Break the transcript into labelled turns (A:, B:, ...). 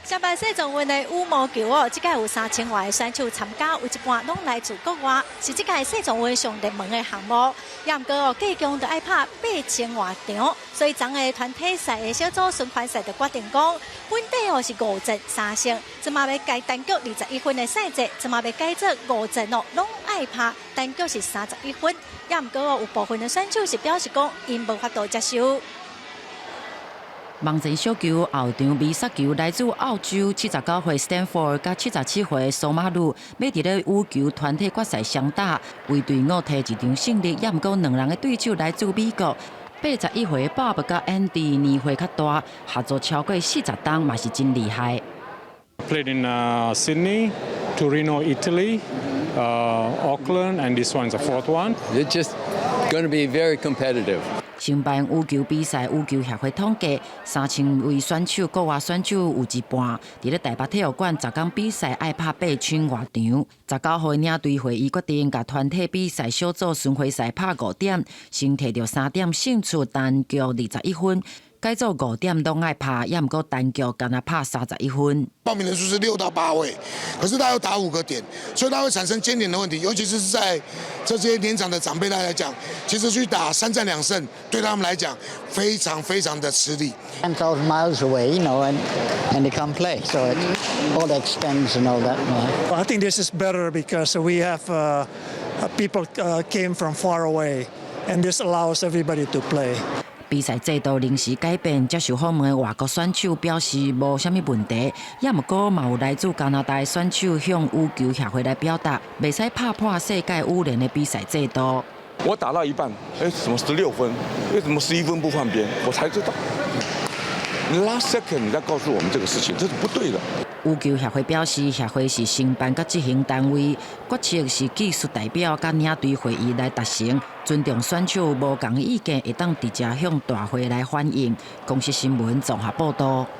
A: 承辦世壯運的羽毛球哦，這屆有3000外个選手參加，有一半攏來自國外，是這屆世壯運上熱門的項目。也毋過哦，計共著愛拍8000外場，所以昨昏團體賽的小組循環賽就決定講，本底哦是五戰三勝，這馬欲改單局21分的賽制，這馬欲改做五戰哦，攏愛拍單局是31分。也毋過哦，有部分的選手是表示講，𪜶無法度接受。
B: 網前小球後場美殺球來自澳洲79歲 Stanford 佮77歲蘇馬魯，欲佇咧羽球團體決賽雙打，為隊伍提一場勝利。也毋過兩人的對手來自美國81歲鮑伯佮安迪年歲較大，合作超過40冬嘛是真厲害。
C: Played in Sydney, Torino, Italy, Auckland, and this one's the fourth one.
D: It's just going to be very competitive.
B: 承辦羽球比賽，羽球協會統計3000位選手，國外選手有一半。佇咧台北體育館，十工比賽愛拍8000外場。19號領隊會議決定，共團體比賽小組巡迴賽拍五點，先提著三點勝出單局21分，改做五點攏愛拍，也毋過單局干焦拍31分。
E: 報名人數是6到8位，可是他要打五個點，所以他會產生牽連的問題，尤其是在這些年長的長輩來講，其實去打3戰2勝，對他們來講非常非常的吃力。
F: 10,000 miles away, and they come play, so it all the expense and all that.
G: I think this is better because we have people came from far away, and this allows everybody to play.
B: 比賽制度臨時改變，接受訪問的外國選手表示無啥物問題，也毋過嘛有來自加拿大的選手向羽球協會來表達，袂使拍破世界羽聯的比賽制度。
H: 我打到一半，哎，怎麼16分？為什麼11分不換邊？我才知道。Last second 你在告訴我們這個事情，這是不對的。
B: 羽球協會表示，協會是承辦佮執行單位，決策是技術代表佮領隊會議來達成，尊重選手無仝意見，會當直接向大會來反映。公視新聞綜合報道。